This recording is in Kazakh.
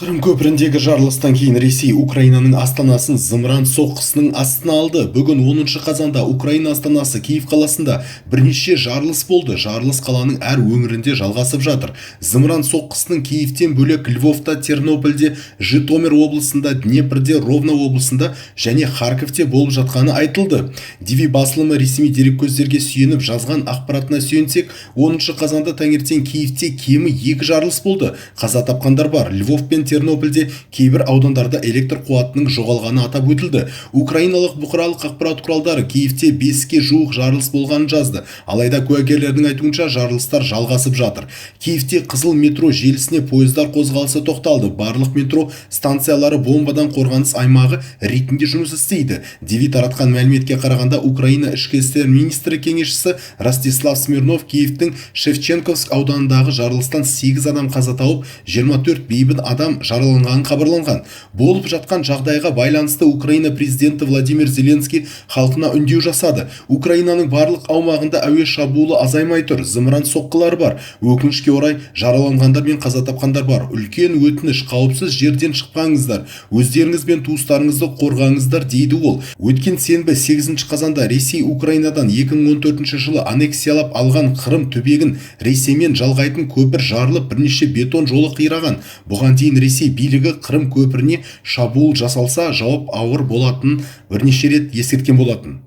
Қырым көпіріндегі жарылыстан кейін Ресей Украинаның астанасын зымыран соққысының астына алды. Бүгін 10 қазанда Украина астанасы Киев қаласында бірнеше жарылыс болды. Жарылыс қаланың әр өңірінде жалғасып жатыр. Зымыран соққысының Киевтен бөлек Львовта, Тернопольде, Житомир облысында, Днепрде, Ровно облысында және Харьковте болып жатқаны айтылды. DW басылымы ресми дереккөздерге сүйеніп жазған ақпаратына сүйенсек, 10 қазанда таңертең Киевте кемі екі жарылыс болды. Қаза тапқандар бар. Львов пен Тернопольде кейбір аудандарда электр қуатының жоғалғаны атап өтілді. Украиналық бұқаралық ақпарат құралдары Киевте 5-ке жуық жарылыс болғанын жазды. Алайда куәгерлердің айтуынша, жарылыстар жалғасып жатыр. Киевте қызыл метро желісіне пойыздар қозғалысы тоқталды. Барлық метро станциялары бомбадан қорғаныс аймағы ретінде жұмыс істейді. DW таратқан мәліметке қарағанда, Украина ішкі істер министрі кеңесшісі Ростислав Смирнов Киевтің Шевченковск ауданындағы жарылыстан 8 адам қаза тауып, 24 бейбіт адам жараланғаны хабарланған. Болып жатқан жағдайға байланысты Украина президенті Владимир Зеленский халқына үндеу жасады. Украинаның барлық аумағында әуе шабуылы азаймай тұр, зымыран соққылары бар. Өкінішке орай, жараланғандар мен қаза тапқандар бар. Үлкен өтініш, қауіпсіз жерден шықпаңыздар. Өздеріңіз бен туыстарыңызды қорғаңыздар, дейді ол. Өткен сенбі 8 қазанда Ресей Украинадан 2014 жылы аннексиялап алған Қырым түбегін Ресеймен жалғайтын көпір жарылып, бірнеше бетон жолы қираған. Бұған дейін Ресей билігі Қырым көпіріне шабуыл жасалса, жауап ауыр болатынын бірнеше рет ескерткен болатын.